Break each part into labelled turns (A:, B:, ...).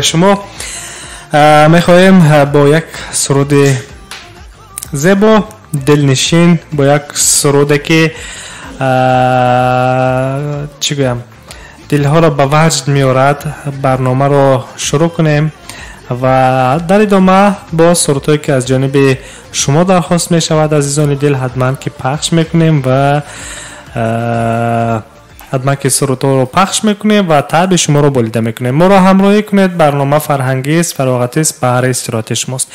A: Шумо мехоҳем бо як суруди зебо, дилнишин, бо як суруде ки чӣ гӯям, дилҳоро ба ваҷд меорад, барномаро шурӯъ кунем ва дар идома бо сурудҳое ки аз ҷониби шумо дархост мешавад, азизони дил, ҳатман ки пахш мекунем ва ҳатман ки сурудҳоро пахш мекунем ва таъби шуморо болида мекунем. Моро ҳамроҳӣ кунед. Барнома фарҳангист, фароғатист, баҳри истироҳати шумост.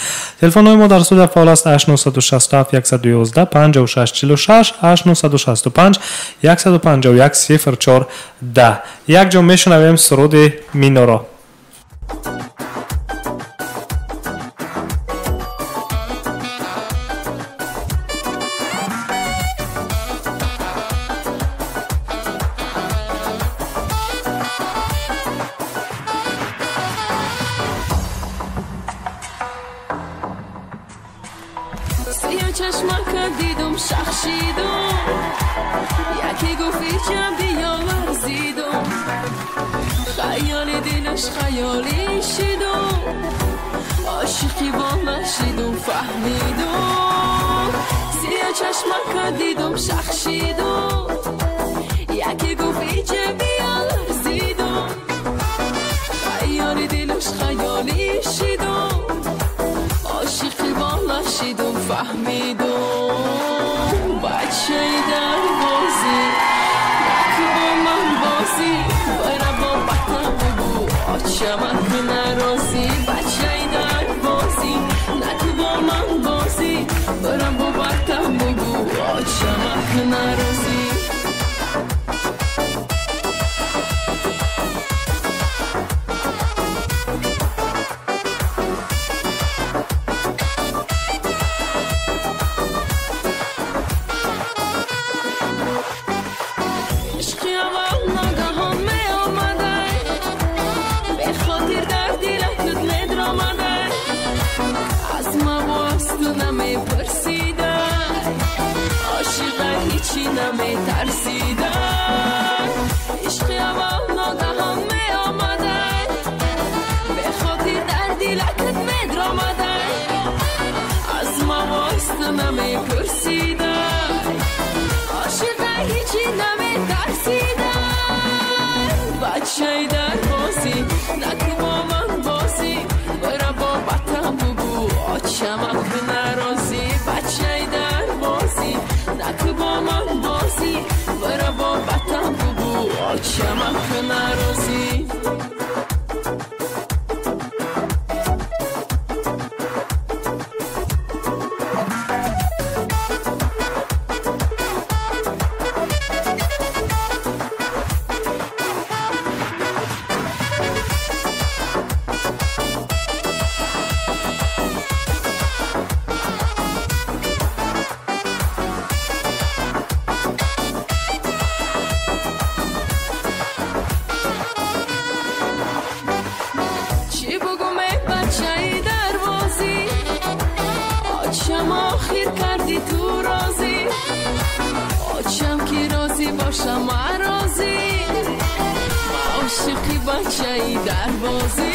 A: Телефонҳои мо дар студия фаъол аст: 8967 111 56 46, 8965 151 04 10. Якҷо мешунавем суруди Миноро.
B: Чашмака дидум, шахшидум, яке гуфт иҷа биё варзидум, хаёли дилаш хаёлӣ шидум, ошиқи бола шидум, фаҳмидум. Сия чашмака дидум, шахшидум, яке гуфт иҷа биё варзидум, хаёли дилаш хаёлӣ шидум, ошиқи бола шидум, фаҳмидум. Бачаи дарвозӣ, наку бо ман бозӣ, бара бо бата бугӯ, очамак нарозӣ. Бачаи дарвозӣ, наку бо ман бозӣ, бара бо бата бугӯ, очамак нарозӣ. Наметарсидам, ишқи аввал ногаҳон меомадай, бехотир дар дилакат медромадай, аз мавост намепурсидам, ошиқа ҳичи наметарсидам. Бачаи дарбозӣ, наку бо ман бозӣ, бара бо бата бугӯ, очамак нарозӣ. Бачаи дарбозӣ, наку бо ман бозӣ, бара бо бата бугӯ, очамак нарозӣ. Бачаи дарвозӣ,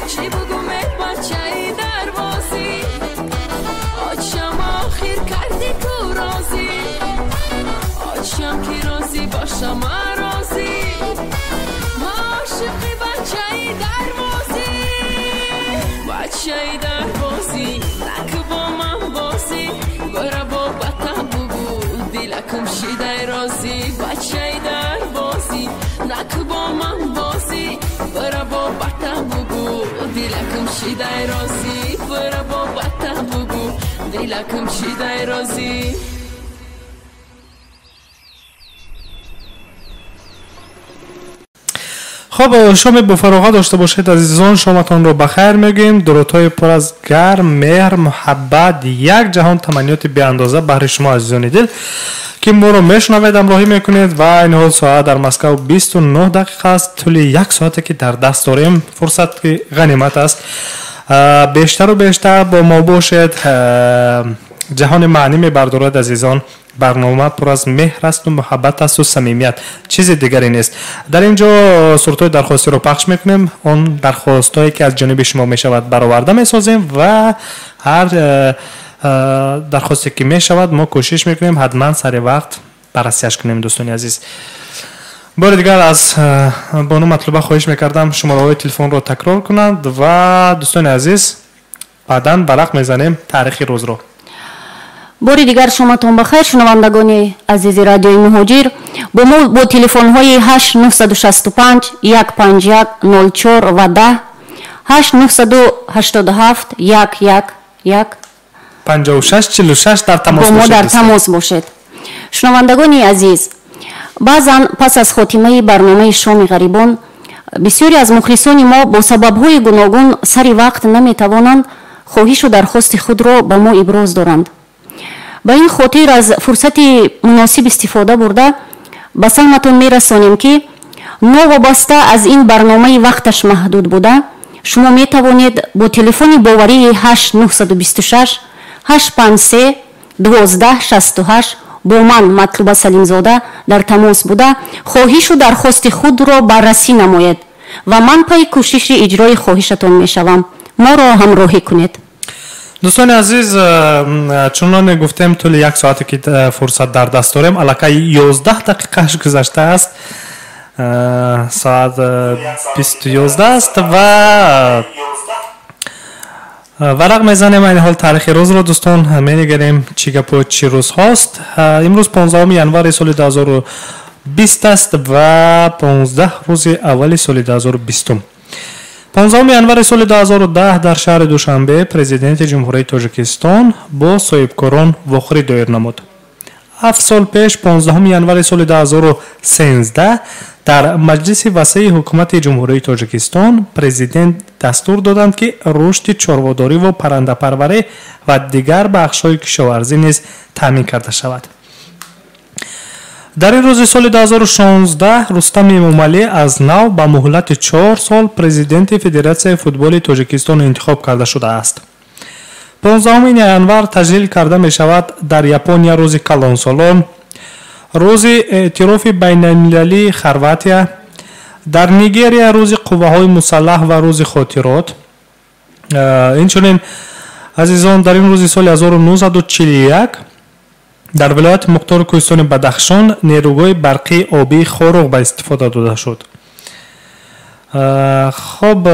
B: чӣ бугӯм, бачаи дарвозӣ, очам охир кардӣ ту розӣ, очам ки розӣ бошам ман розӣ, ман ошиқи бачаи дарвозӣ. Бачаи дарвозӣ, наку бо ман бозӣ, бара бо бата бугӯ, дилакум шидай розӣ. Бачаи дарвозӣ, наку бо ман бозӣ, бара бо бата бугӯ, дилакум шидай розӣ. Бара бо бата бугӯ, дилакум шидай розӣ.
A: Хоб, шоми бофароғат дошта бошед, азизон. Шоматонро ба хайр мегӯем. Дурудҳои пур аз гарм, меҳр, муҳаббат, як ҷаҳон таманниёти беандоза баҳри шумо, азизони дил, ки моро мешунавед, ҳамроҳӣ мекунед. Ва ин ҳол соат дар Москав 29 дақиқа аст. Тӯли як соате ки дар даст дорем, фурсат ки ғанимат аст. Бештару бештар бо мо бошед. ҷаҳони маънӣ мебардорад. Азизон, барнома пур аз меҳр асту муҳаббат асту самимият, чизи дигаре нест. Дар ин ҷо сурудҳои дархостиро пахш мекунем, он дархостҳое ки аз ҷониби шумо мешавад бароварда месозем ва ҳар дархосте ки мешавад мо кӯшиш мекунем ҳатман сари вақт баррасиаш кунем. Дӯстони азиз, бори дигар аз бону Матлуба хоҳиш мекардам шумораҳои телефонро такрор кунанд ва дӯстони азиз, баъдан варақ мезанем таърихи рӯзро.
C: Бори дигар шоматон бахайр, шунавандагони азизи Радиои Муҳоҷир. Бо мо бо телефонҳои 8 965 151 04 ва 10, 8 987 1 1
A: 56 46 дар тамос
C: бо мо
A: бошед.
C: Дар
A: дӯстон.
C: Тамос бошед. Шунавандагони азиз, баъзан пас аз хотимаи барномаи Шоми ғарибон бисёре аз мухлисони мо бо сабабҳои гуногун сари вақт наметавонанд хоҳишу дархости худро ба мо иброз доранд. Ба ин хотир аз фурсати муносиб истифода бурда ба саҳматон мерасонем, ки новобаста аз ин барномаи вақташ маҳдуд буда, шумо метавонед бо телефони боварии 8 926 853 12 68 бо ман, Матлуба Салимзода, дар тамос буда, хоҳишу дархости худро баррасӣ намоед ва ман пайи кӯшиши иҷрои хоҳишатон мешавам. Моро ҳамроҳӣ кунед.
A: Дӯстони азиз, чуноне гуфтем, тӯли як соате ки фурсат дар даст дорем, аллакай 11 дақиқааш гузаштааст. Соат 20:11 аст ва варақ мезанем айни ҳол таърихи рӯзро. Дӯстон, менигарем, чӣ гапу чӣ рӯзҳост. Имрӯз 15 январи соли 2020 аст ва 15 рӯзи аввали соли 2020. 15 январи соли 2010 дар шаҳри Душанбе Президенти Ҷумҳурии Тоҷикистон бо соҳибкорон вохӯрӣ доир намуд. 7 сол пеш, 15 январи соли 2013, дар Маҷлиси васеи Ҳукумати Ҷумҳурии Тоҷикистон Президент дастур доданд, ки рушди чорводорӣ паррандапарварӣ ва дигар бахшҳои кишоварзӣ низ таъмин карда шавад. Дар ин рӯзи соли 2016 Рустам Эмомалӣ аз нав ба муҳлати 4 сол президенти Федератсияи футболи Тоҷикистон интихоб карда шудааст. 15 январ таҷлил карда мешавад дар Япония рӯзи калонсолон, рӯзи эътирофи байналмилалии Хорватия, дар Нигерия рӯзи қувваҳои мусаллаҳ ва рӯзи хотирот. Инчунин, азизон, дар ин рӯзи соли 1941 дар вилояти мухтори кӯҳистони Бадахшон нерӯгоҳи барқии обии Хоруғ ба истифода дода шуд. Хоб,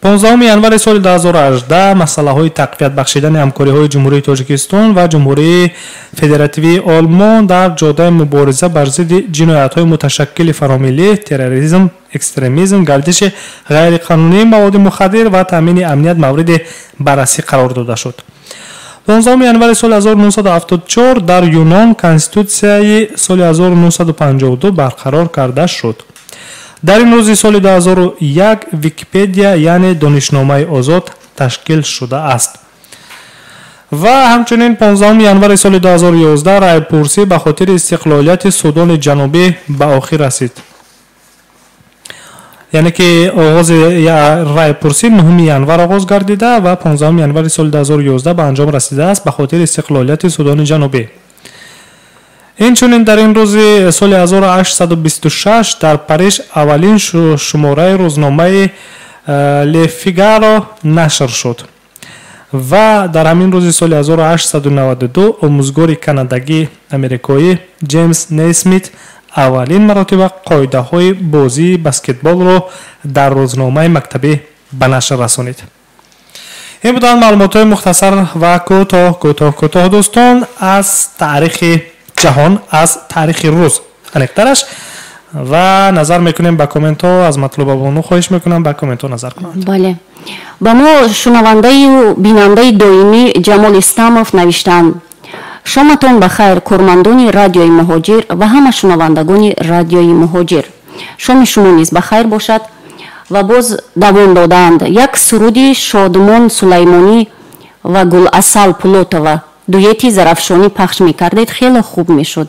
A: 15 январи соли 2018 масъалаҳои тақвият бахшидани ҳамкориҳои Ҷумҳурии Тоҷикистон ва Ҷумҳурии Федеративии Олмон дар ҷодаи мубориза бар зидди ҷиноятҳои муташаккили фаромиллӣ, терроризм, экстремизм, гардиши ғайриқонунии маводи мухаддир ва таъмини амният мавриди баррасӣ қарор дода шуд. 15 январи соли 1974 дар Юнон конститутсияи соли 1952 барқарор карда шуд. Дар ин рӯзи соли 2001 Википедия, яъне донишномаи озод, ташкил шудааст. Ва ҳамчунин 15 январи соли 2011 райпурсӣ ба хотири истиқлолияти Судони Ҷанубӣ ба охир расид, яъне ки оғози райпурсӣ 9 январ оғоз гардида ва 15 январи соли 2011 ба анҷом расидааст ба хотири истиқлолияти Судони Ҷанубӣ. Инчунин дар ин рӯзи соли 1826 дар Париж аввалин шумораи рӯзномаи Ле Фигаро нашр шуд. Ва дар ҳамин рӯзи соли 1892 омӯзгори канадагӣ америкоӣ Ҷеймс Нейсмит аввалин маротиба қоидаҳои бозии баскетболро дар рӯзномаи мактабӣ ба нашр расонид. Ин буданд маълумотҳои мухтасар ва кӯтоҳ, кӯтоҳ, кӯтоҳ, дӯстон, аз таърихи ҷаҳон, аз таърихи рӯз аниқтараш. Ва назар мекунем ба комментҳо. Аз Матлуба бону хоҳиш мекунам, ба комментҳо назар кунанд.
C: Бале, ба мо шунавандаю бинандаи доимӣ Ҷамол Истамов навиштаанд: «Шоматон ба хайр, кормандони Радиои Муҳоҷир ва ҳама шунавандагони Радиои Муҳоҷир». Шоми шумо низ ба хайр бошад. Ва боз давом додаанд: «Як суруди Шодмон Сулаймонӣ ва Гуласал Пулотова, дуэти Зарафшонӣ, пахш мекардед, хеле хуб мешуд».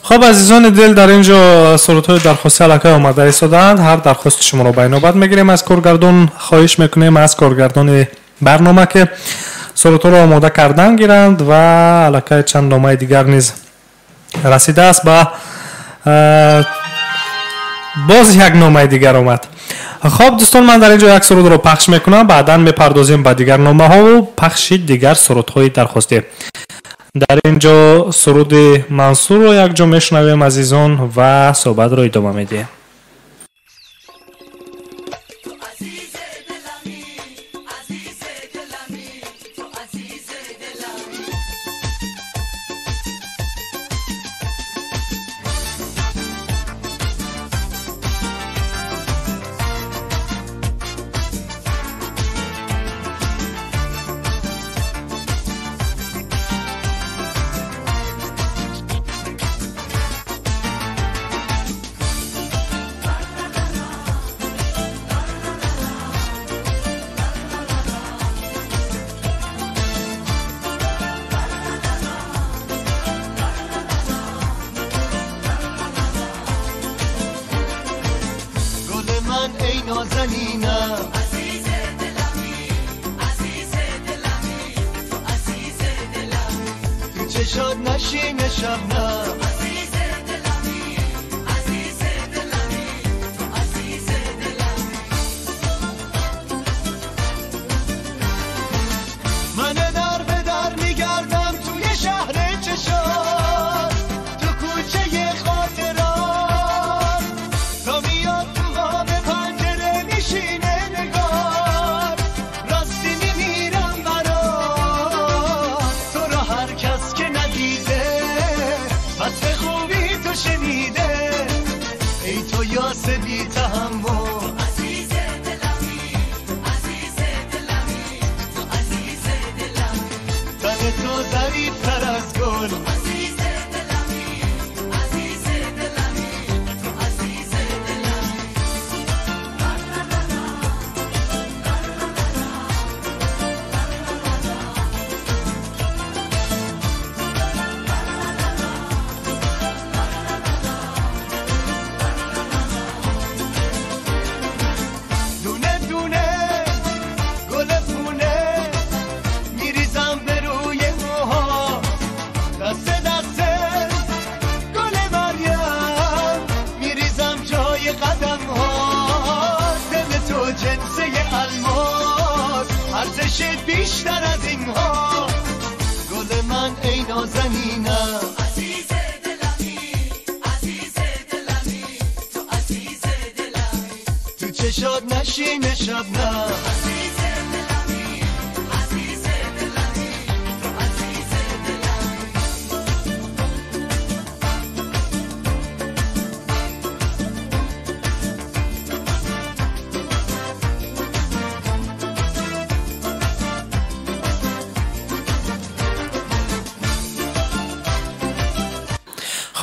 A: Хоб, азизони дил, дар ин ҷо сурудҳои дархостӣ аллакай омада истодаанд. Ҳар дархости шуморо ба инобат мегирем. Аз коргардон хоҳиш мекунем, аз коргардони барнома, ки сурудҳоро омода кардан гиранд ва аллакай чанд номаи дигар низ расидааст. Ба боз як номаи дигар омад. Хоб, дӯстон, ман дар ин ҷо як сурудро пахш мекунам, баъдан мепардозем ба дигар номаҳову пахши дигар сурудҳои дархостӣ. Дар ин ҷо суруди Мансурро якҷо мешунавем, азизон, ва суҳбатро идома медиҳем.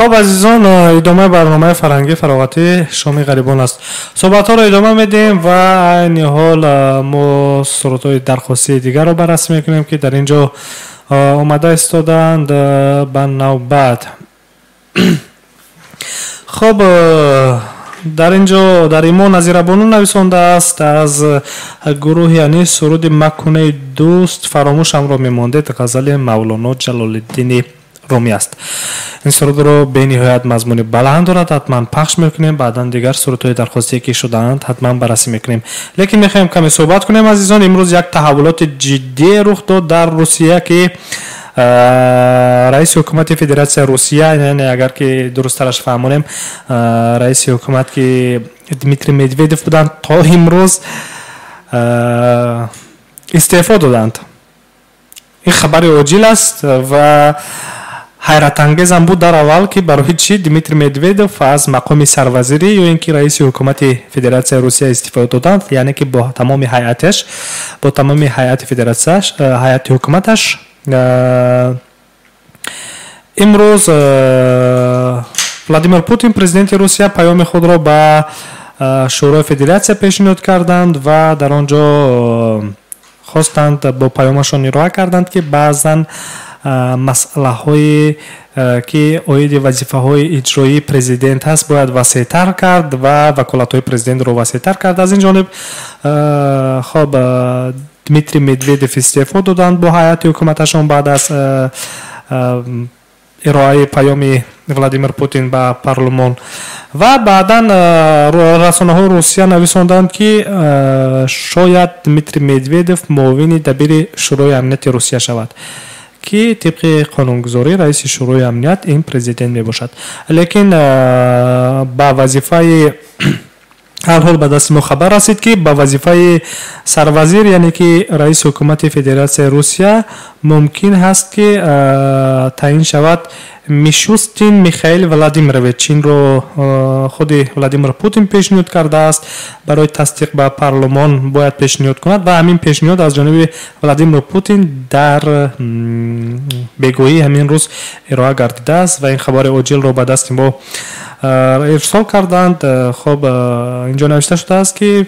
A: Хоб, азизон, идомаи барномаи фарҳангии фароғатӣ «Шоми ғарибон» аст. Суҳбатҳоро идома медиҳем ва айни ҳол мо сурудҳои дархостии дигарро баррасӣ мекунем, ки дар ин ҷо омада истодаанд ба навбат. Хоб, дар ин ҷо дар имо Назирабону нависондааст аз гурӯҳи яъни суруди «Макунеи дӯст фаромӯшамро мемондед», ғазали Мавлоно Ҷалолиддини Румӣ аст. Ин сурудро бениҳоят мазмуни баланд дорад, ҳатман пахш мекунем, баъдан дигар сурудҳои дархостие ки шудаанд ҳатман баррасӣ мекунем. Лекин мехоҳем каме суҳбат кунем, азизон. Имрӯз як таҳаввулоти ҷиддие рух дод дар Русия, ки раиси ҳукумати Федератсияи Русия, яъне агар ки дурусттараш фаҳмонем, раиси ҳукумат, ки Дмитрий Медведев буданд, то имрӯз истеъфо доданд. Ин хабари оҷил аст ва ҳайратангезам буд дар аввал, ки барои чӣ Дмитрий Медведев аз мақоми сарвазирӣ ё ин ки раиси ҳукумати Федератсияи Русия истифода доданд, яъне ки бо тамоми ҳайаташ, бо тамоми ҳайати федератсияш, ҳайати ҳукуматаш. Имрӯз Владимир Путин, президенти Русия, паёми худро ба Шӯрои Федератсия пешниҳод карданд ва дар он ҷо хостанд, бо паёмашон ироа карданд, ки баъзан масъалаҳое, ки оиди вазифаҳои иҷроии президент ҳаст, бояд васеътар кард ва ваколатҳои президентро васеътар кард. Аз ин ҷониб, хоб, Дмитрий Медведев истеъфо доданд бо ҳайати ҳукуматашон баъд аз ироаи паёми Владимир Путин ба парлумон. Ва баъдан расонаҳои Русия нависонданд, ки шояд Дмитрий Медведев муовини дабири Шӯрои амнияти Русия шавад, ки тибқи қонунгузорӣ раиси Шӯрои амният ин президент мебошад. Лекин ба вазифаи ҳар ҳол ба дасти мо хабар расид, ки ба вазифаи сарвазир, яъне ки раиси ҳукумати Федератсияи Русия, мумкин ҳаст, ки таъин шавад Мишустин Михаил Владимирович. Инро худи Владимир Путин пешниҳод кардааст, барои тасдиқ ба парлумон бояд пешниҳод кунад ва ҳамин пешниҳод аз ҷониби Владимир Путин дар бегоҳии ҳамин рӯз ироа гардидааст ва ин хабари оҷилро ба дасти мо ирсол карданд. Хоб, инҷо навишта шудааст, ки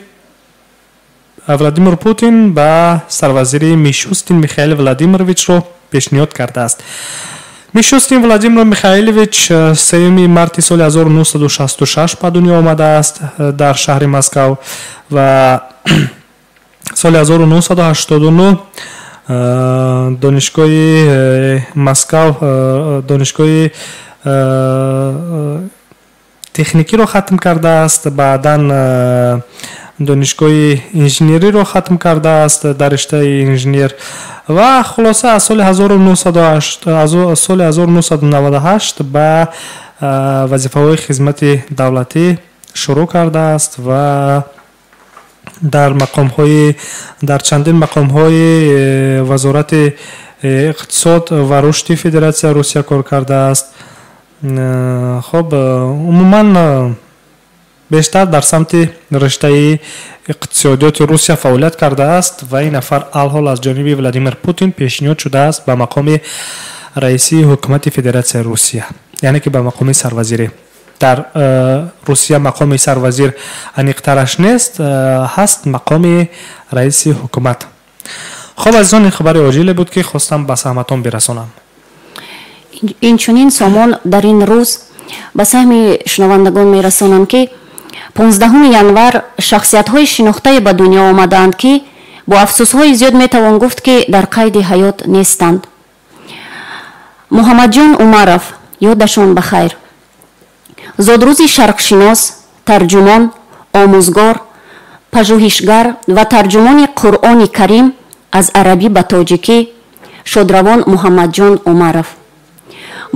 A: Владимир Путин ба сарвазири Мишустин Михаил Владимировичро пешниҳод кардааст. Мишустин Владимир Михайлович 3 марти соли 1966 ба дунё омадааст дар шаҳри Москав ва соли 1989 донишгоҳи Москав, донишгоҳи техникиро хатм кардааст, баъдан донишгоҳи инженериро хатм кардааст дар риштаи инженер ва хулоса аз соли 1998 ба вазифаҳои хизмати давлатӣ шурӯъ кардааст ва дар чандин мақомҳои Вазорати иқтисод ва рушди Федератсияи Русия кор кардааст. Хоб, умуман бештар дар самти риштаи иқтисодиёти Русия фаъолият кардааст ва ин нафар алҳол аз ҷониби Владимир Путин пешниҳод шудааст ба мақоми раисии ҳукумати Федератсияи Русия, яъне ки ба мақоми сарвазирӣ. Дар Русия мақоми сарвазир аниқтараш нест, ҳаст мақоми раиси ҳукумат. Хоб, азизон, ин хабари оҷиле буд, ки хостам ба саҳматон бирасонам.
C: Инчунин, Сомон, дар ин рӯз ба саҳми шунавандагон мерасонам, ки 15 январ шахсиятҳои шинохтае ба дунё омадаанд, ки бо афсӯсҳои зиёд метавон гуфт, ки дар қайди ҳаёт нестанд. Муҳаммадҷон Умаров, ёдашон ба хайр. Зодрӯзи шарқшинос, тарҷумон, омӯзгор, пажӯҳишгар ва тарҷумони Қуръони Карим аз арабӣ ба тоҷикӣ шодравон Муҳаммадҷон Умаров.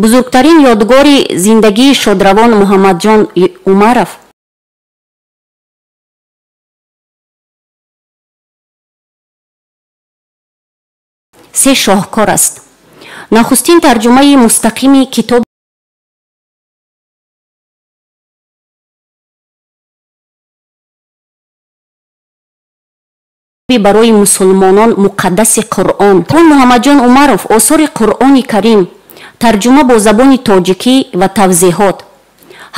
C: Бузургтарин ёдгори зиндагии шодравон Муҳаммадҷон Умаров се шоҳкор аст. Нахустин тарҷумаи мустақими китоби барои мусулмонон муқаддаси Қуръон. Муҳаммадҷон Умаров осори Қуръони Карим, тарҷума бо забони тоҷикӣ ва тавзеҳот,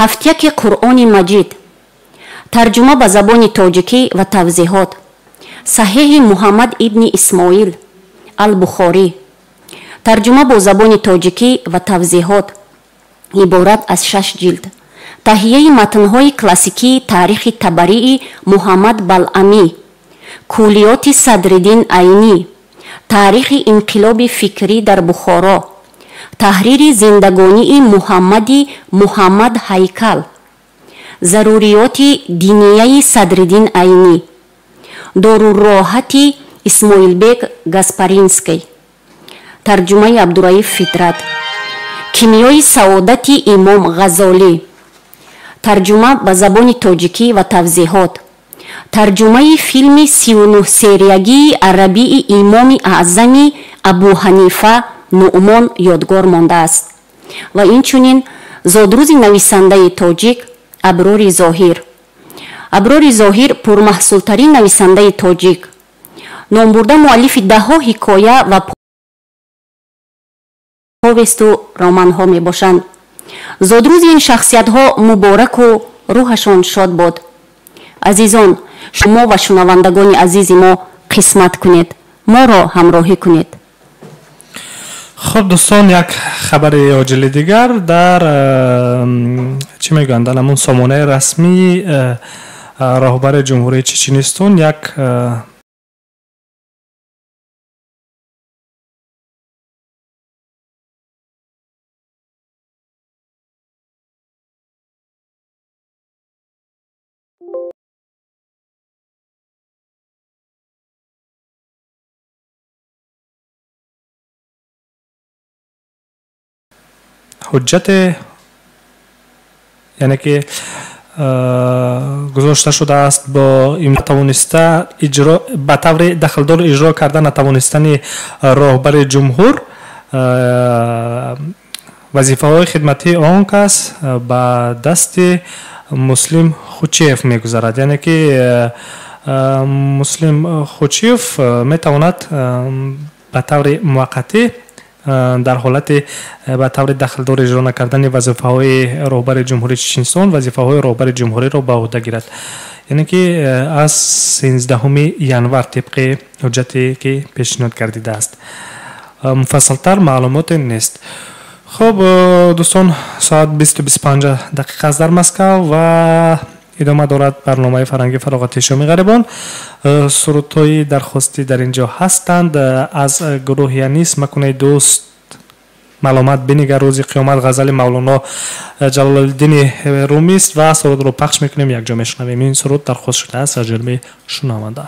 C: ҳафтяки Қуръони Маҷид, тарҷума ба забони тоҷикӣ ва тавзеҳот, Саҳеҳи Муҳаммад ибни Исмоил Албухорӣ, тарҷума бо забони тоҷикӣ ва тавзеҳот, иборат аз шаш ҷилд, таҳияи матнҳои классикии Таърихи Табарии Муҳаммад Балъамӣ, Куллиёти Садриддин Айнӣ, Таърихи инқилоби фикрӣ дар Бухоро, таҳрири зиндагонии Муҳаммади Муҳаммад Ҳайкал, Заруриёти динияи Садриддин Айнӣ, Дорурроҳати Исмоилбек Гаспаринский, тарҷумаи Абдураиф Фитрат, Кимиёи саодати Имом Ғазолӣ, тарҷума ба забони тоҷикӣ ва тавзеҳот, тарҷумаи филми 39-сериягии арабии Имоми Аъзами Абуҳанифа Нуъмон ёдгор мондааст. Ва инчунин зодрӯзи нависандаи тоҷик Аброри Зоҳир. Аброри Зоҳир пурмаҳсултарин нависандаи тоҷик, номбурда муаллифи даҳҳо ҳикоя ва повесту романҳо мебошанд. Зодрӯзи ин шахсиятҳо мубораку рӯҳашон шод бод. Азизон, шумо ва шунавандагони азизи мо қисмат кунед, моро ҳамроҳӣ кунед.
A: Хуб, дӯстон, як хабари оҷили дигар. Дар чӣ мегӯянд, дар ҳамун сомонаи расмии роҳбари Ҷумҳурии Чеченистон як ҳуҷҷате, яъне ки гузошта шудааст бо натавониста иҷро ба таври дахлдор иҷро карда натавонистани роҳбари ҷумҳур вазифаҳои хидматии он кас ба дасти Муслим Хучиев мегузарад. Яъне ки Муслим Хучиев метавонад ба таври муваққатӣ дар ҳолати ба таври дахлдор иҷро накардани вазифаҳои роҳбари ҷумҳурии Чеченистон вазифаҳои роҳбари ҷумҳуриро ба уҳда гирад. Яъне ки аз 13 январ тибқи ҳуҷҷате ки пешниҳод гардидааст. Муфассалтар маълумоте нест. Хуб, дӯстон, соат 20:25 дақиқа аст дар Москав ва идома дорад барномаи фарҳанги фароғати шоми ғарибон. Сурудҳои дархостӣ дар ин ҷо ҳастанд. Аз гурӯҳи Анис «Макунай дӯст», «Маломат бинигар рӯзи қиёмат», ғазали Мавлоно Ҷалолиддини Румист ва сурудро пахш мекунем, якҷо мешунавем. Ин суруд дархост шудааст аз ҷониби шунаванда.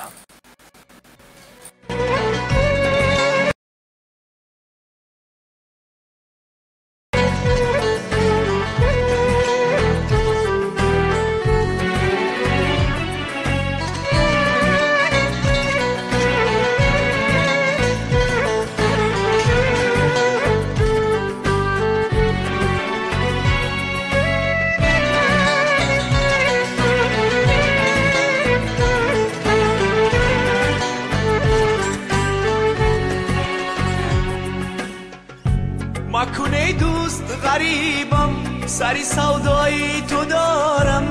D: سری سودایی تو دارم،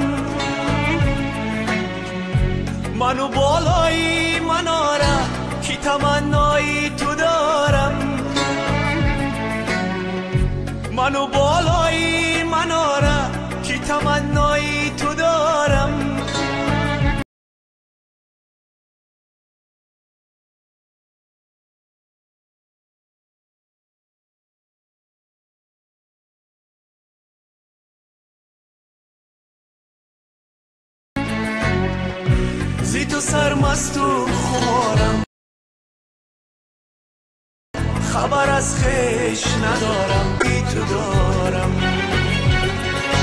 D: منو بالایی مناره کی تمنایی تو دارم، منو بالایی مناره کی تمنایی تو دارم. زی تو سرمست و خمارم، خبر از خویش ندارم، بی تو دارم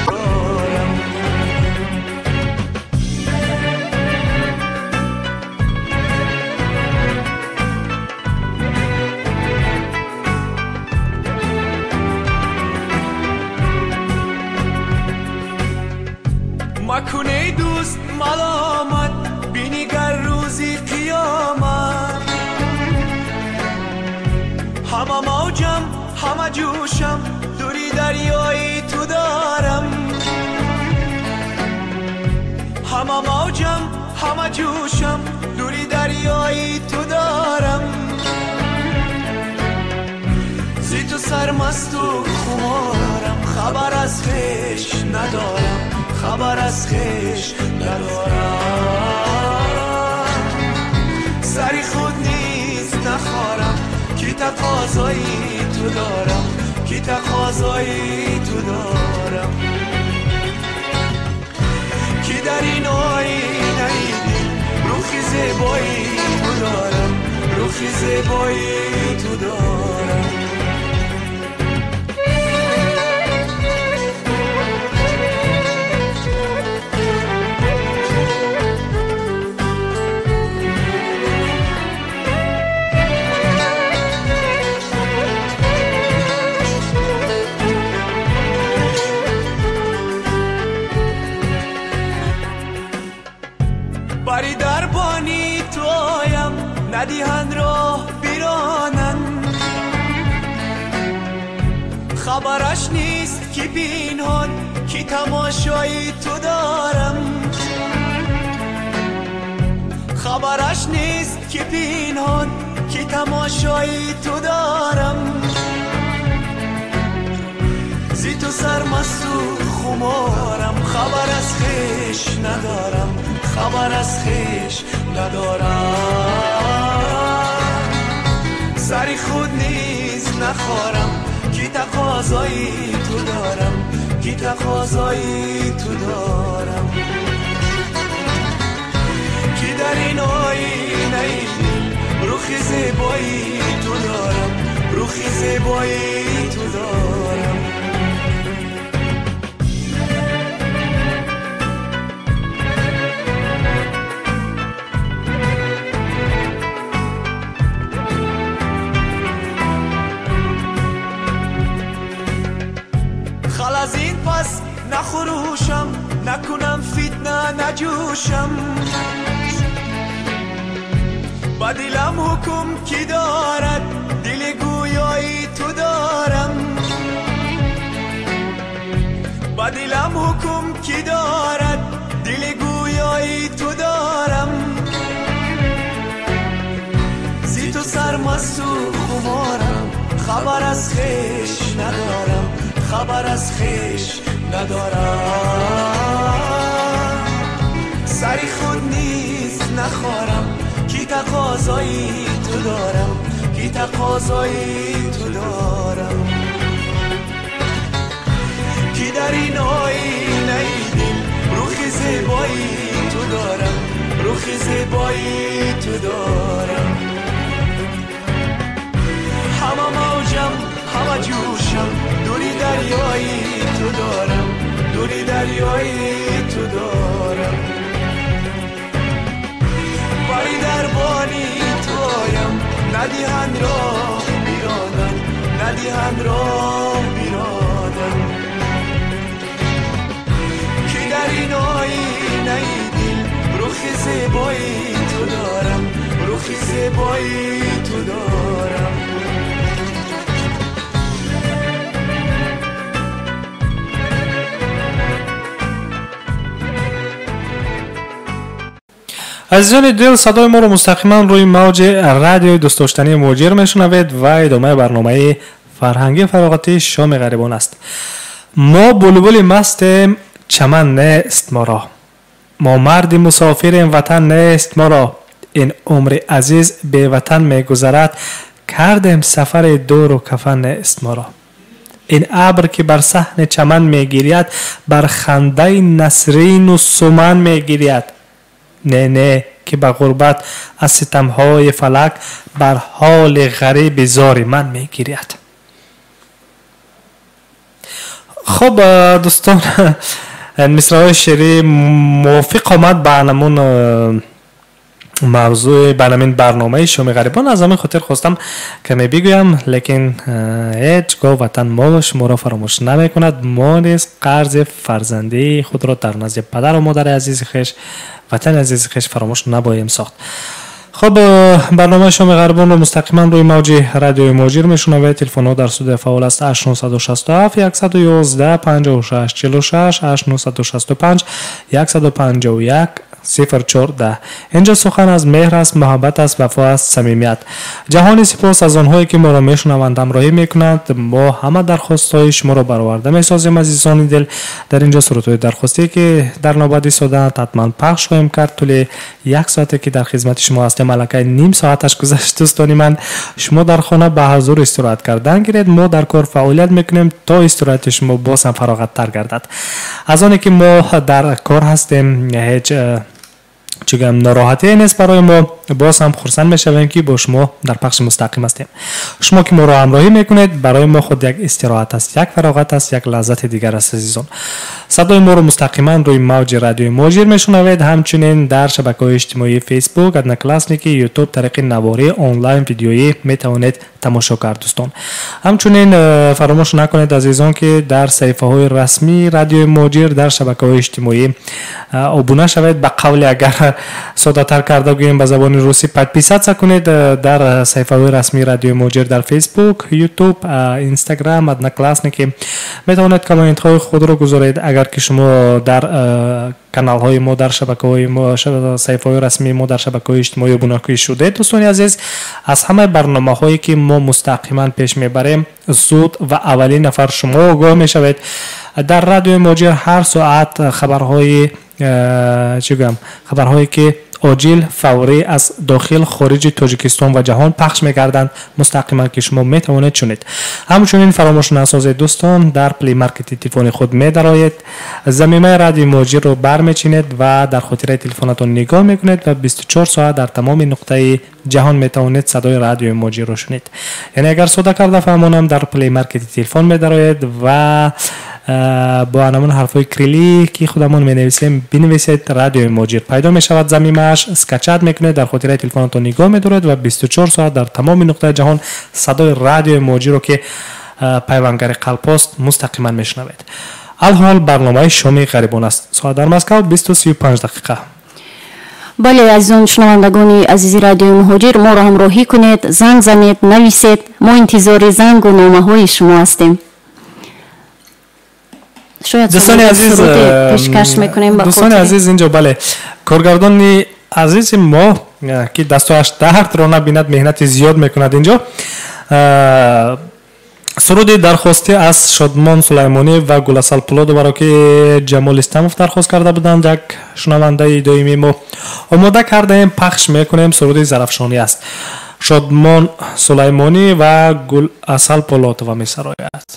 D: دارم. مکن ای دوست ملامت، بینگر روزی قیامت، همه موجم همه جوشم دوری دریایی تو دارم، همه موجم همه جوشم دوری دریایی تو دارم. زی تو سرمست و خمارم، خبر از خویش ندارم، خبر از خویش ندارم. سری خود نیز نخارم کی تقاضایی تو دارم، کی تقاضایی تو دارم. کی در این آینه دل روخی زیبایی تو دارم، روخی زیبایی تو دارم. بری دربانی تویم ندیهند راه بیرانند، خبرش نیست کی پینهان کی تماشایی تو دارم، خبرش نیست کی پینهان کی تماشایی تو دارم. زی تو سرمست و خمارم، خبر از خویش ندارم، خبر از خویش ندارم. سری خود نیز نخارم کی تقاضایی تو دارم، کی تقاضایی تو دارم. کی در این آینه دل روخی زیبایی تو دارم، روخی زیبایی تو دارم. نباشم با دلم حکم کی دارد دل گویایی تو دارم با دلم حکم کی دارد دل گویایی تو دارم زی تو سرمست و خمارم خبر از خویش ندارم خبر از خویش ندارم سری خود نیست نخورم کی تقاضایی تو دارم کی تقاضایی تو دارم کی در این آینه دل روح زیبایی تو دارم روح زیبایی تو دارم همه موجم همه جوشم دوری دریایی تو دارم دوری دریایی تو دارم باری دربانی تویم ندیهند راه بیرادم ندیهند راه بیرادم کی در این آینه دل روح زیبایی تو دارم روح زیبایی تو دارم.
A: عزیزان دل، صدای ما رو مستقیما روی موج رادیوی دوست داشتنی موجر میشنوید و ادامه برنامه فرهنگی فراغتی شام غریبان است. ما بلبل مستیم چمن نیست ما را، ما مرد مسافریم وطن نیست ما را، این عمر عزیز به وطن میگذرد کردیم سفر دور و کفن نیست ما را، این ابر که بر صحن چمن میگیرید بر خنده نسرین و سمن میگیرید، نه نه که به غربت از ستمهای فلک بر حال غریب زار من میگیرید. خب دوستان، مصرع‌های شعری موافق آمد به همون موضوع برنامه برنامه شام غریبان. از همین خاطر خواستم کمی بگویم، لیکن هیچگاه وطن ما شما را فراموش نمی کند. ما نیز قرض فرزندی خود را در نزد پدر و مادر عزیز خویش، وطن عزیز خویش فراموش نباییم ساخت. خب برنامه شام غریبان رو مستقیما روی موج رادیوی موجر میشنوید. تلفن ها در استودیو فعال است 8967 111 56 46 8965 151 0410. اینجا سخن از مهر است، محبت است، وفا است، صمیمیت. جهانی سپاس از آنهایی که ما را میشنوند، همراهی میکنند. ما همه درخواست های شما را برآورده میسازیم عزیزان دل. در اینجا صورت های درخواستی که در نوبت ایستادند حتما پخش خواهیم کرد. طول یک ساعته که در خدمت شما هستیم، الکی نیم ساعتش گذشت دوستان من. شما در خانه به حضور استراحت کردن گیرید، ما در کار فعالیت میکنیم تا استراحت شما باز هم فراغت تر گردد. از آنی که ما در کار هستیم هیچ چگم ناراحتی نیست برای ما، باز هم خرسند میشویم که با شما در پخش مستقیم هستیم. شما که ما را همراهی میکنید برای ما خود یک استراحت است، یک فراغت است، یک لذت دیگر است عزیزان. صدای ما را مستقیما روی موج رادیوی موجر میشنوید. همچنین در شبکه‌های اجتماعی فیسبوک، ادناکلاسنیکی، یوتیوب طریق نواری آنلاین ویدیویی میتوانید تماشا کرد دوستان. همچنین فراموش نکنید عزیزان که در صفحه های رسمی رادیوی موجر در شبکه‌های اجتماعی ابونه شوید. به قول اگر ساده تر کرده گوییم به زبان روسی подписаться کنید در صفحه های رسمی رادیوی موجر در فیسبوک، یوتیوب، اینستاگرام، ادناکلاسنیکی میتوانید کامنت های خود را گذارید. اگر که شما در کانال های ما در شبکه های ما، صفحه های رسمی ما در شبکه های اجتماعی ابونه شده دوستان عزیز، از همه برنامه هایی که ما مستقیما پیش میبریم زود و اولین نفر شما آگاه میشوید. در رادیو موجر هر ساعت خبرهای خبرهایی که عاجل فوری از داخل خارج تاجیکستان و جهان پخش می‌گردند مستقیما که شما میتوانید شنید. همچنین فراموش نسازید دوستان، در Play Market تلفن خود میدرایید، ضمیمه رادیو موجر رو برمیچینید و در خاطره تلفنتون نگاه میکنید و 24 ساعت در تمام نقطه جهان میتوانید صدای رادیو موجر رو شنید. یعنی اگر ساده کرده فهمانم، در Play Market تلفن میدرایید و با همون حرفای کریلی که خودمون می نویسیم بنویسید رادیو موجر پیدا می شود، ضمیمه‌اش скачать میکنید، در خاطره تلفنتون نگاه میدارید و 24 ساعت در تمام نقطه جهان صدای رادیو موجر رو که پیوندگر قلب است مستقیما میشنوید. الحال برنامه شامی غریبان است. ساعت در مسکو 20:35 دقیقه.
C: Бале, азизон шунавандагони азизи радиои Муҳоҷир, моро ҳамроҳӣ кунед, занг занед, нависед. Мо интизори зангу номаҳои шумо ҳастем. Шояд
A: дӯстони азиз
C: пешкаш мекунем.
A: Дӯстони азиз, инҷо бале, коргардони азизи мо, ки дастуаш дардро набинад, меҳнати зиёд мекунад. Инҷо суруди дархостӣ аз Шодмон Сулаймонӣ ва Гуласал Пулодоваро, ки Ҷамол Истамов дархост карда буданд, як шунавандаи доимии мо, омода кардаем, пахш мекунем. Суруди Зарафшонӣ аст, Шодмон Сулаймонӣ ва Гуласал Пулотова месарояд.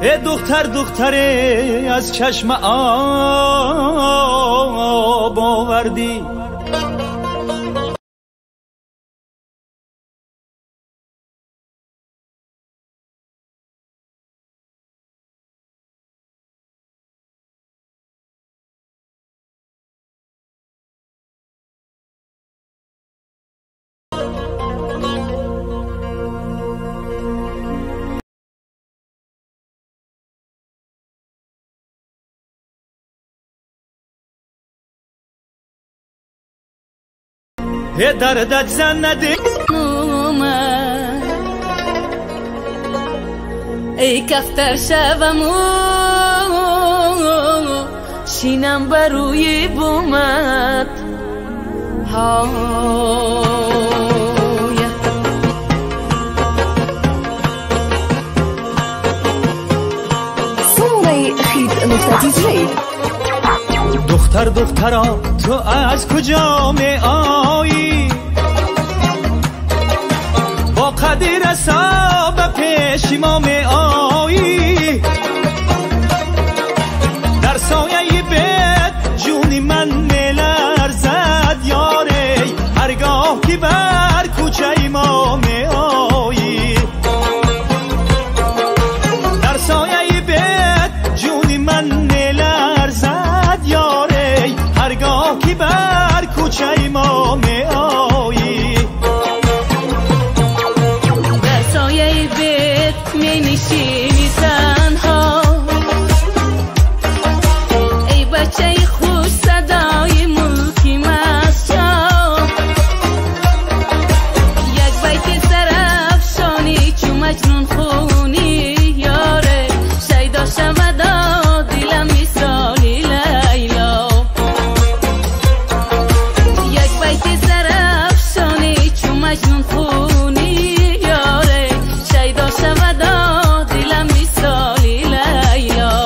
D: ای دختر دختره از چشم آب آوردی، دردت زنده
B: ای کفتر شوم شینم بروی بومت
E: سمونه خید نقطه دیجی.
D: دختر دخترا تو از کجا می آیی؟ با قدر رسا به پیش ما می آیی. در سایه بد جونی من می لرزد یاره، هرگاه که بر کوچه ما می آیی. در سایه بد جونی من می لرزد یاره، هرگاه که بر کوچه ما می آیی.
B: در سایه بد می نشینی تنها، ای بچه خوش صدای ملکی مست، یک بیت سرافشانی چو مجنون خونی یاره، شیدا شود دلم مثالی لیلا. یک بیت سرافشانی چو مجنون خونی یاره، شیدا شود دلم مثالی لیلا.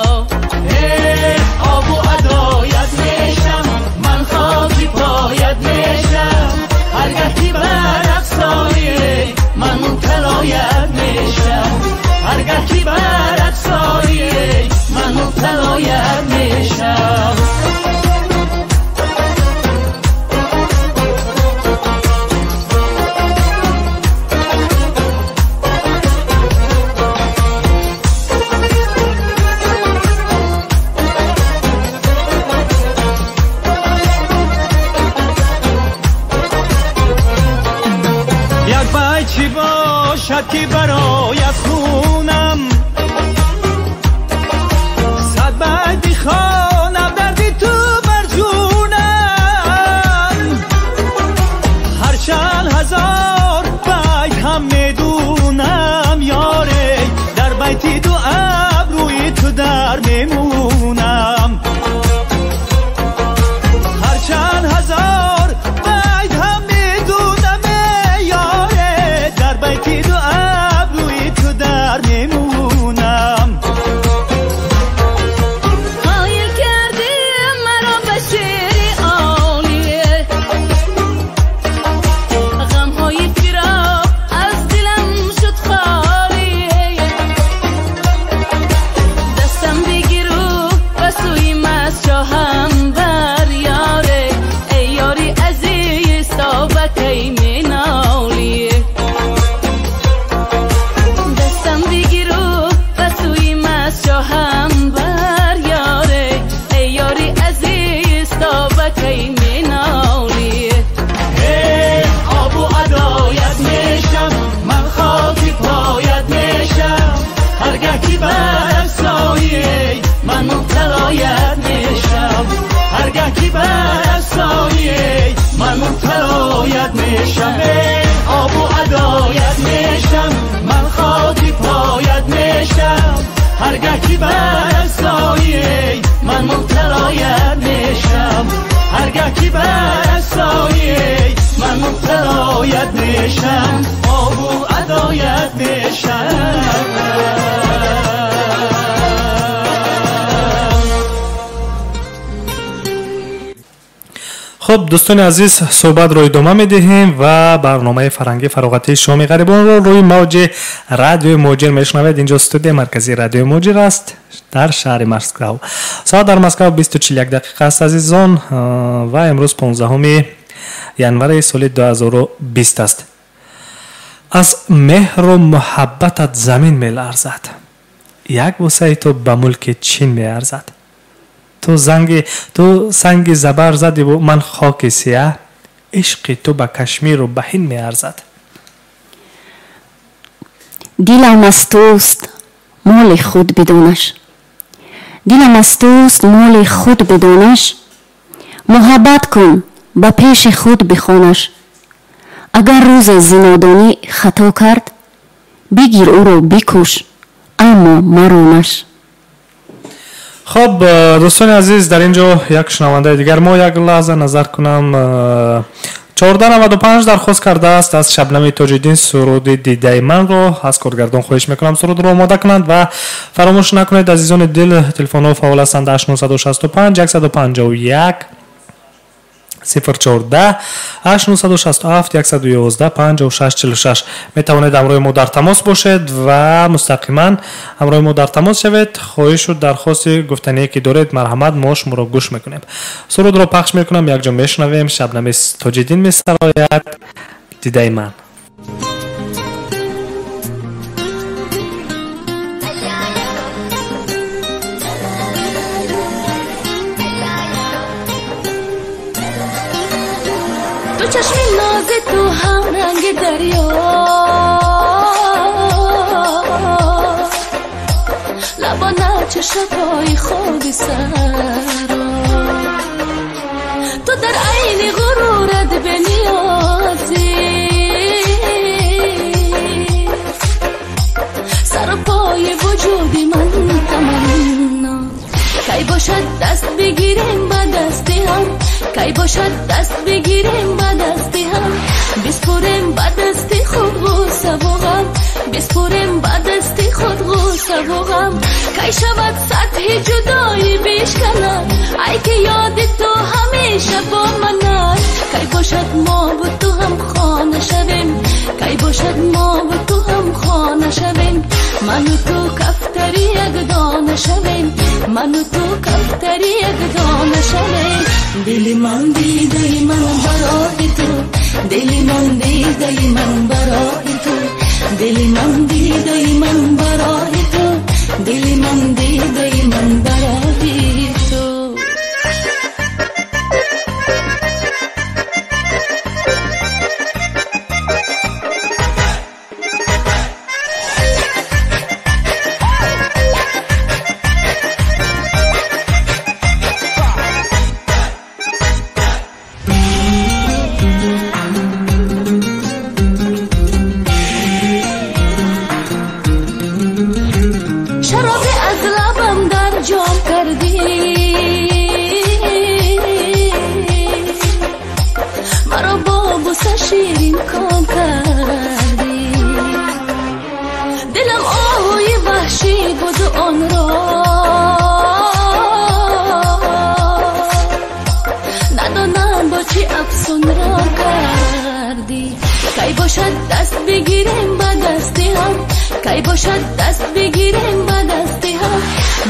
D: آب و ادایت میشم من، خاکی پایت میشم، هرگه که بر افساری من مبتلایت میشم، هرگه که بر افساری من مبتلایت میشم. یک بچی باشد که برایت خونم، صد بیت بخوانم دردی تو بر جونم، هر چند هزار بیت هم میدونم یاره، در بیتی دو ابروی تو در میمونم. هر چند هزار بیت هم میدونم یاره، در بیتی دو ابروی Ман мубталоят мешам, ҳаргаҳ ки бар сояи ман мубталоят мешам, обу адоят мешам, ман хоки поят мешам, ҳаргаҳ ки бар сояи ман мубталоят мешам, ҳаргаҳ ки бар сояи ман мубталоят мешам, обу адоят мешам.
A: Хуб, дӯстони азиз, суҳбатро идома медиҳем ва барномаи фарҳангии фароғатии шоми ғарибонро рӯи мавҷи радиои Муҳоҷир мешунавед. Инҷо студияи марказии радиои Муҳоҷир аст дар шаҳри Москав. Соат дар Москав 20:41 дақиқа аст, азизон, ва имрӯз 15 январи соли 2020 аст. Аз меҳру муҳаббатат замин меларзад, як бусаи ту ба мулки Чин меарзад. Ту санги забар задиву ман хоки сиёҳ, ишқи ту ба Кашмиру ба Ҳинд меарзад.
C: Дилам аз туст, моли худ бидонаш. Дилам аз туст, моли худ бидонаш. Муҳаббат кун, ба пеши худ бихонаш. Агар рӯзе зинодонӣ хато кард, бигир ӯро бикуш, аммо маронаш.
A: Хоб, дӯстони азиз, дар ин ҷо як шунавандаи дигар мо як лаҳза назар кунам. 1495 дархост кардааст аз Шабнами Тоҷиддин суруди дидаи манро. Аз коргардон хоҳиш мекунам сурудро омода кунанд ва фаромӯш накунед, азизони дил, телефонҳо фаъол ҳастанд 8965 151 014 8967 111 56 46. Метавонед ҳамроҳи мо дар тамос бошед ва мустақиман ҳамроҳи мо дар тамос шавед. Хоҳишу дархости гуфтание ки доред, марҳамат, мо шуморо гӯш мекунем. Сурудро пахш мекунам, якҷо мешунавем. Шабнами Тоҷиддин месарояд дидаи ман.
B: Чашми нози ту ҳам ранги дарё, лабона чашмҳои хоби саро, ту дар айни ғурурат бениёзӣ, сару пои вуҷуди ман таманно. Кай бошад даст бигирем ба дасти ҳам, кай бошад даст бигирем ба дасти ҳам, биспурем ба дасти худ ғуссаву ғам, биспурем ба дасти худ ғуссаву ғам. Кай шавад сатҳи ҷудоӣ бишканад, ай ки ёди ту ҳамеша бо ман аст. Кай бошад мову ту ҳам хона шавем, кай бошад мову ту ҳам хона шавем, ману ту кафтари якдона шавем, ману ту кафтари якдона шавем. Дили ман дидаи ман барои ту, дили ман дидаи ман барои ту, дили ман дидаи ман барои ту, дили ман дидаи ман барои ту. Кай бошад даст бигирем ба дасти ҳам, кай бошад даст бигирем ба дасти ҳам,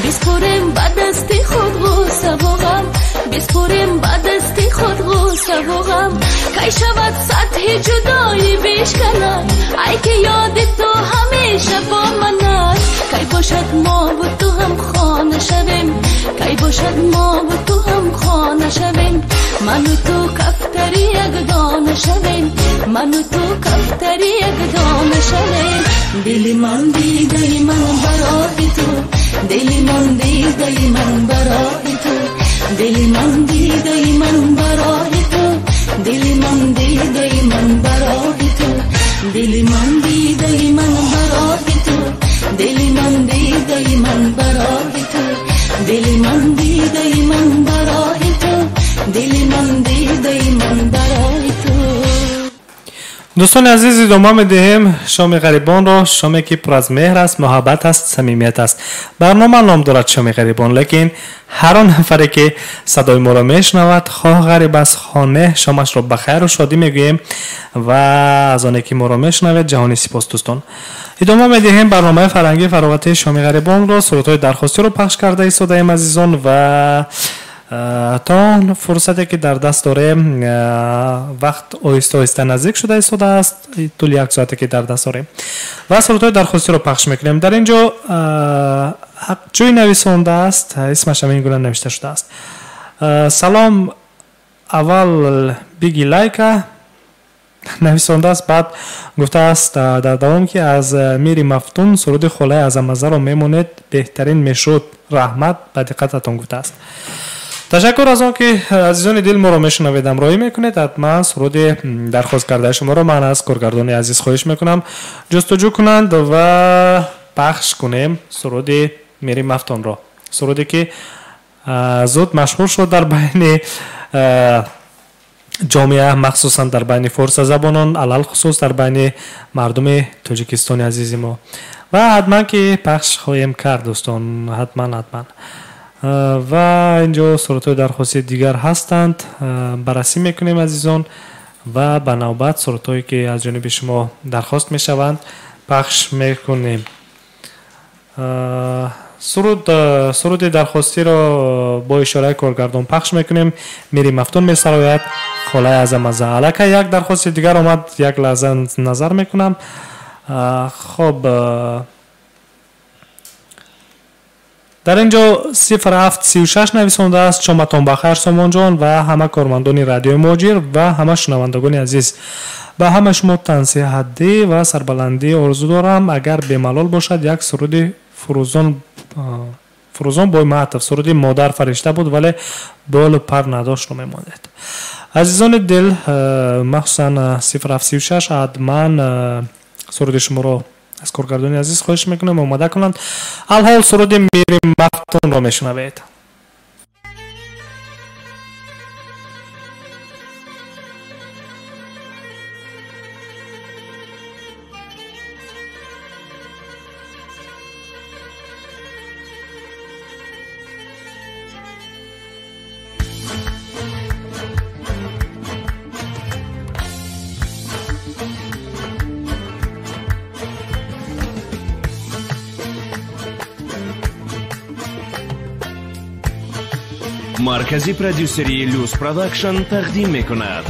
B: биспурем ба дасти худ ғуссаву ғам, биспурем ба дасти худ ғуссаву ғам. Кай шавад сатҳи ҷудоӣ бишканад, ай ки ёди ту ҳамеша бо ман аст. Кай бошад мову ту ҳам хона шавем, кай бошад мову ту ҳам хона шавем, ману ту кафтари якдона шавем, ману ту кафтари якдона шавем. Дили ман дидаи ман барои ту, دلی من دیده من برای تو، دلی من دیده من برای تو، دلی من دیده من برای تو، دلی من دیده من برای تو، دلی من دیده من برای تو، دلی من دیده من برای تو، دلی من دیده من برای تو.
A: دوستان عزیز، ادامه میدهیم شام غریبان را، شامی که پر از مهر است، محبت است، صمیمیت است. برنامه نام دارد شام غریبان، لیکن هر آن نفری که صدای ما را میشنود، خواه غریب است خواه نه، شامش را بخیر و شادی میگوییم و از آنی که ما را میشنوید جهانی سپاس. دوستان، ادامه میدهیم برنامه فرهنگی فراغتی شام غریبان را، صورت‌های درخواستی را پخش کرده ایستاده‌ایم عزیزان و تا فرصتی که در دست داریم، وقت آهسته آهسته نزدیک شده ایستاده است، طول یک ساعتی که در دست داریم و صورت‌های درخواستی رو پخش میکنیم. در اینجا جوی نویسنده است، اسمش هم این گونه نوشته شده است. سلام، اول بگی لایکا نویسنده است، بعد گفته است در دوام که از میری مفتون سرود خلای عظمزه رو میمونید بهترین میشد، رحمت به دقتتان گفته است. تشکر از آن که عزیزان دل ما رو میشنوید، همراهی میکنید. حتما سرود درخواست کرده شما رو من از کارگردان عزیز خواهش میکنم جستجو کنند و پخش کنیم سرود میری مفتون را، سرودی که زود مشهور شد در بین جامعه، مخصوصا در بین فارس زبانان، علل خصوص در بین مردم تاجیکستان عزیز ما، و حتما که پخش خواهیم کرد دوستان، حتما حتما. و اینجا صورت‌های درخواستی دیگر هستند، بررسی میکنیم عزیزان و به نوبت صورت‌هایی که از جانب شما درخواست میشوند پخش میکنیم. سرود درخواستی را با اشاره کارگردان پخش میکنیم. میری مفتون میسراید خاله عظمزه. علاکه یک درخواست دیگر آمد، یک لحظه نظر میکنم. خب در اینجا 0736 نویسنده است: شامتان بخیر سامان جان و همه کارمندان رادیو مهاجر و همه شنوندگان عزیز، به همه شما تنصیحتی و سربلندی آرزو دارم. اگر بی‌ملال باشد یک سرود فروزان بای معطف، سرود مادر فرشته بود ولی بال و پر نداشت رو میماند. عزیزان دل، مخصوصا 0736 حتما سرود شما رو از کارگردان عزیز خواهش میکنم آماده کنند. الحال سرود میری مفتون را میشنوید.
F: маркази продюсерии Люс Продакшн тақдим мекунад.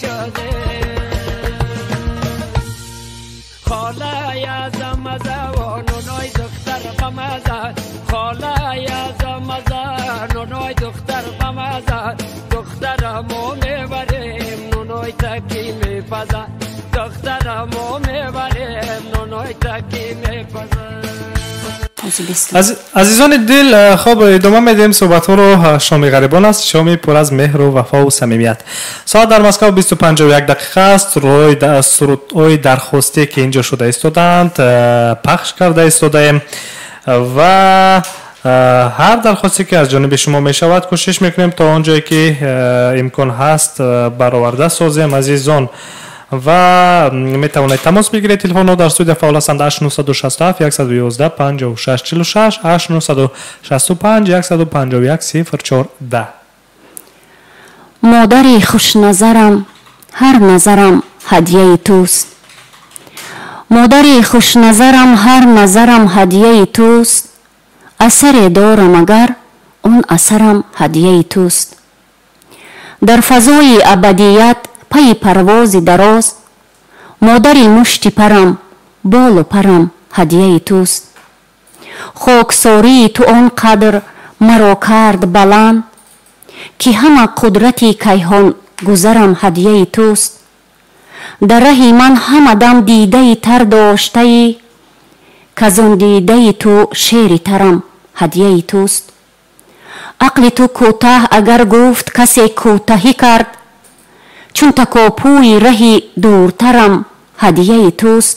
G: شده خاله از مزه و نونای دختر بمزه خاله از مزه نونای دختر بمزه دخترمو میبریم نونای تکی میپزه دخترمو میبریم نونای تکی میپزه.
A: азизони дил, хоб идома медиҳем суҳбатҳоро. Шоми ғарибон аст, шоми пур аз меҳру вафову самимият. Соат дар Москав 20:51 дақиқа аст. Сурудҳои дархостие ки инҷо шуда истодаанд пахш карда истодаем ва ҳар дархосте ки аз ҷониби шумо мешавад кӯшиш мекунем то он ҷое ки имкон ҳаст бароварда созем, азизон. Ва метавонед тамос бигиред. Телефонҳо дар студия фаъол ҳастанд: 8967 111 56 46, 8965 151 04 10.
C: Модари хушназарам, ҳар назарам ҳадияи туст. Модари хушназарам, ҳар назарам ҳадияи туст. Асаре дорам агар, он асарам ҳадияи туст. Дар фазои абадият пайи парвози дароз, модари мушти парам, болу парам ҳадияи туст. Хоксории ту он қадр маро кард баланд, ки ҳама қудрати кайҳон гузарам ҳадияи туст. Дар раҳи ман ҳама дам дидаи тар доштаӣ, казон дидаи ту шери тарам ҳадияи туст. Ақли ту кӯтаҳ агар гуфт касе кӯтаҳӣ кард, чун такопӯи раҳи дуртарам ҳадияи туст.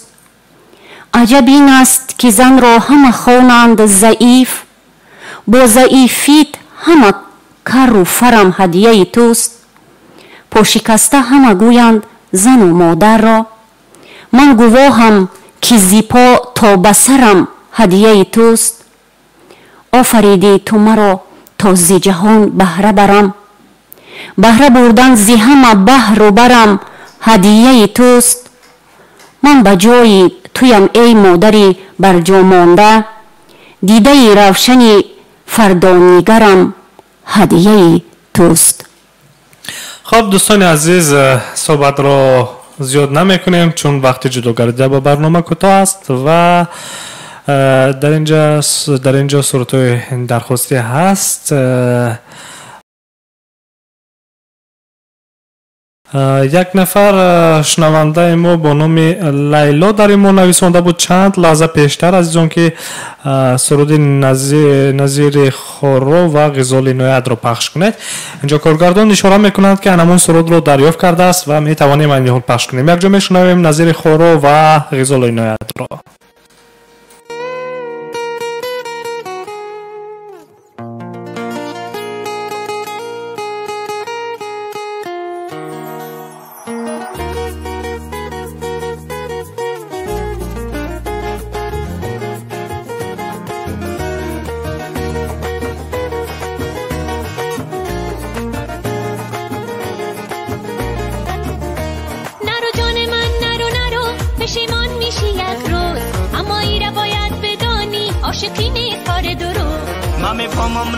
C: Аҷаб ин аст, ки занро ҳама хонанд заиф, бо заифит ҳама карру фарам ҳадияи туст. Пошикаста ҳама гӯянд зану модарро, ман гувоҳам, ки зипо то ба сарам ҳадияи туст. Офаридӣ ту маро то зи ҷаҳон баҳра барам, баҳра бурдан зи ҳама баҳру барам ҳадияи туст. Ман ба ҷои туям эй модари барҷомонда, дидаи равшани фардонигарам ҳадияи туст.
A: Хоб, дӯстони азиз, суҳбатро зиёд намекунем, чун вақти ҷудогардида ба барнома кӯтоҳ аст ва дар инҷо сурудҳои дархостӣ ҳаст. Як нафар шунавандаи мо бо номи Лайло дар ин мо нависонда буд чанд лаҳза пештар, азизон, ки суруди Назири Хоро ва Ғизоли Иноятро пахш кунед. Инҷо коргардон ишора мекунанд, ки анамон сурудро дарёфт кардааст ва метавонем айни ҳол пахш кунем. Якҷо мешунавем Назири Хоро ва Ғизоли Иноятро.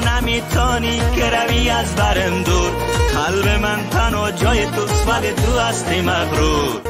D: نمیتانی که روی از برم دور، قلب من تنها جای توست ولی تو هستی مغرور.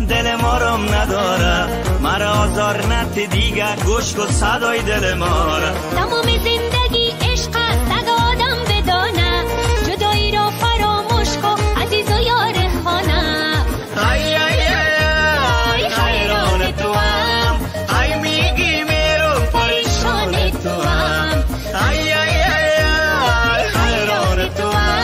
D: دل مارم نداره، مرا آزار نت دیگر، گوش کن صدای دل مارا.
H: تمام زندگی عشق است اگه آدم بدانه، جدایی را فراموش کن عزیز و یار خانه.
D: ای ای ای حیران توام، ای میگی میرم پریشان توام. ای ای ای حیران توام،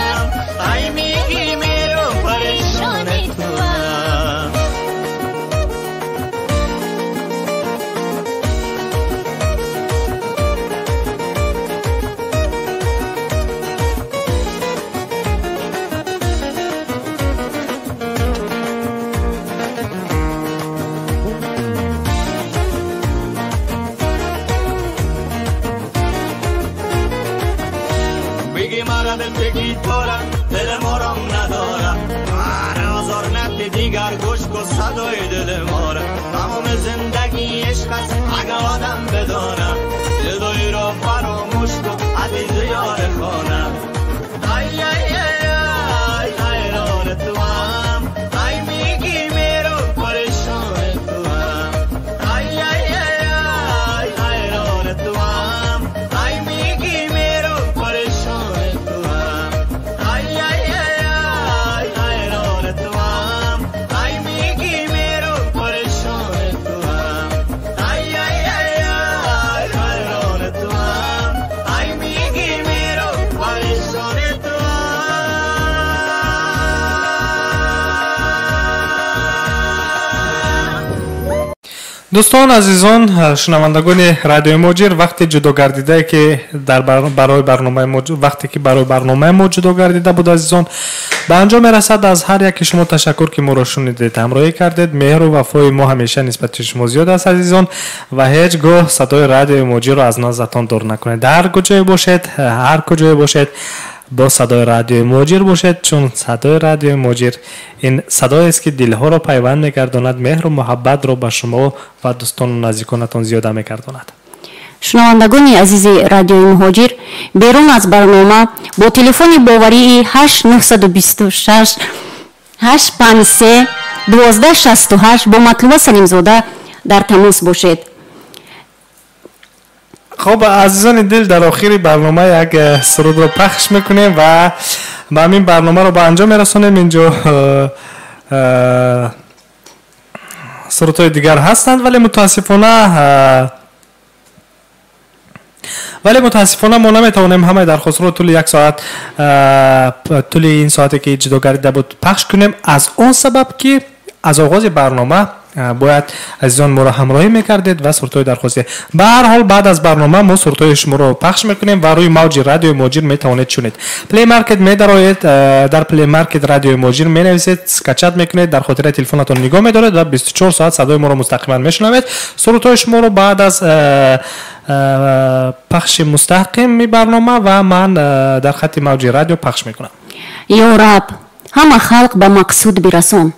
A: Дӯстон, азизон, шунавандагони радиои Муҳоҷир, вақти ҷудо гардидае ки дар барои барномаи мо, вақте ки барои барномаи мо ҷудо гардида буд, азизон, ба анҷом мерасад. Аз ҳар яки шумо ташаккур, ки моро шунидед, ҳамроҳӣ кардед. Меҳру вафои мо ҳамеша нисбати шумо зиёд аст, азизон, ва ҳеҷ гоҳ садои радиои Муҳоҷирро аз наздатон дур накунед. Ҳар куҷое бошед, ҳар куҷое бошед, бо садои радиои Муҳоҷир бошед, чун садои радиои Муҳоҷир ин садоест, ки дилҳоро пайванд мегардонад, меҳру муҳаббатро ба шумо ва дӯстону наздиконатон зиёда мегардонад.
C: Шунавандагони азизи радиои Муҳоҷир, берун аз барнома бо телефони боварии 8 926 853 12 68 бо Матлуба Салимзода дар тамос бошед.
A: Хуб, азизони дил, дар охири барнома як сурудро пахш мекунем ва ба ҳамин барномаро ба анҷом мерасонем. Инҷо сурудҳои дигар ҳастанд, вале мутаассифона мо наметавонем ҳамаи дархостҳоро тӯли як соат, тӯли ин соате ки ҷудо гардида буд, пахш кунем, аз он сабаб ки аз оғози барнома бояд азизон моро ҳамроҳӣ мекардед ва сурудҳои дархостӣ. Ба ҳар ҳол, баъд аз барнома мо сурудҳои шуморо пахш мекунем ва рӯи мавҷи радиои Муҳоҷир метавонед шунед. Play Market медароед, дар Play Market радиои Муҳоҷир менависед, скачать мекунед, дар хотираи телефонатон нигоҳ медоред ва 24 соат садои моро мустақиман мешунавед. Сурудҳои шуморо баъд аз пахши мустақими барнома ва ман дар хатти мавҷи радио пахш мекунам.
C: Ё Раб, ҳама халқ ба мақсуд бирасон,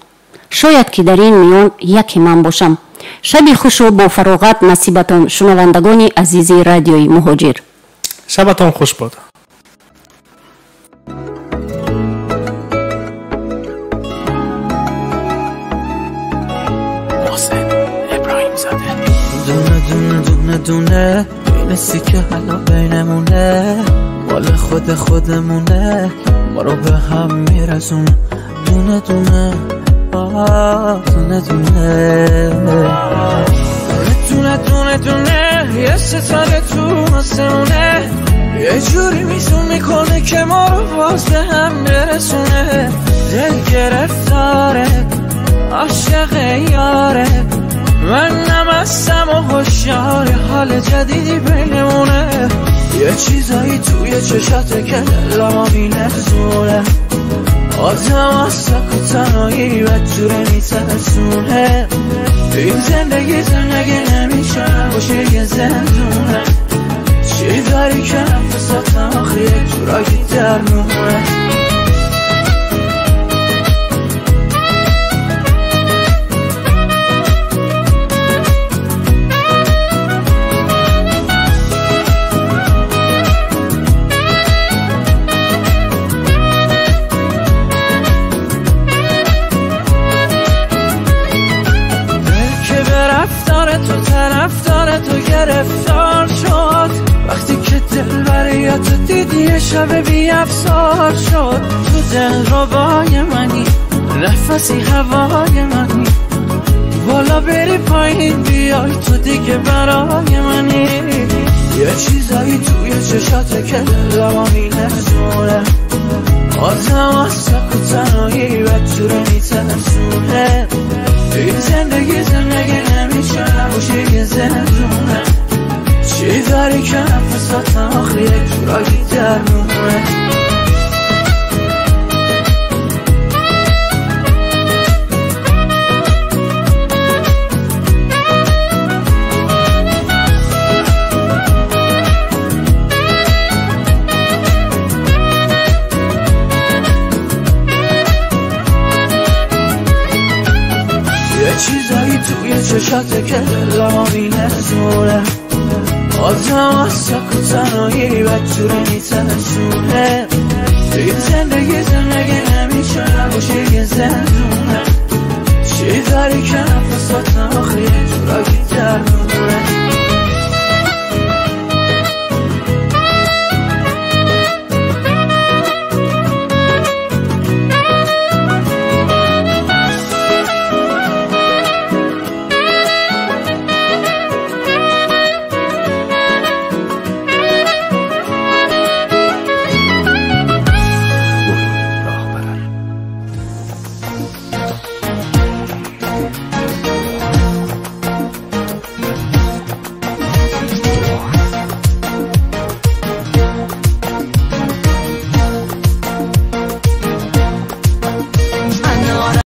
C: шояд ки дар ин миён яке ман бошам. Шаби хушу бо фароғат насибатон, шунавандагони азизи радиои Муҳоҷир.
A: Шабатон хуш бод.
I: محسن ابراهیم زاده. دونه دونه دونه دونه این که حالا بینمونه، مال خود خودمونه، ما رو به هم میرسونه. دونه دونه، آه، دونه دونه دونه دونه دونه یه ستاره تو آسمونه، یه جوری میزون میکنه که ما رو باز به هم برسونه. دل گرفتاره، عاشق یاره، من نمستم و هوشیار، حال جدیدی بینمونه. یه چیزایی توی چشاته که دلمو میلرزونه، آدم از سک و تنهایی بدجوره میترسونه. این زندگی زندگی نمیشه، باشه یه زندونه. چی داری که نفساتم آخه یه جورایی درمونه. دل که به رفتار تو طرفدار تو گرفتار شد، وقتی که دل برای تو دیدی یه شب بی افسار شد. تو دل ربای منی، نفسی هوای منی، بالا بری پایین بیای تو دیگه برای منی. یه چیزایی توی چشاته که دلمو میلرزونه، آدم از سک و تنهایی بدجوره میترسونه. این زندگی زندگی نمیشه، باشه یه زندونه. چی داری که نفساتم آخه یه جورایی درمونه. یه چیزایی توی چشاته که دلمو میلرزونه، آدم از سک و تنهایی بدجوره میترسونه. این زندگی زندگی نمیشه، باشه یه زندونه.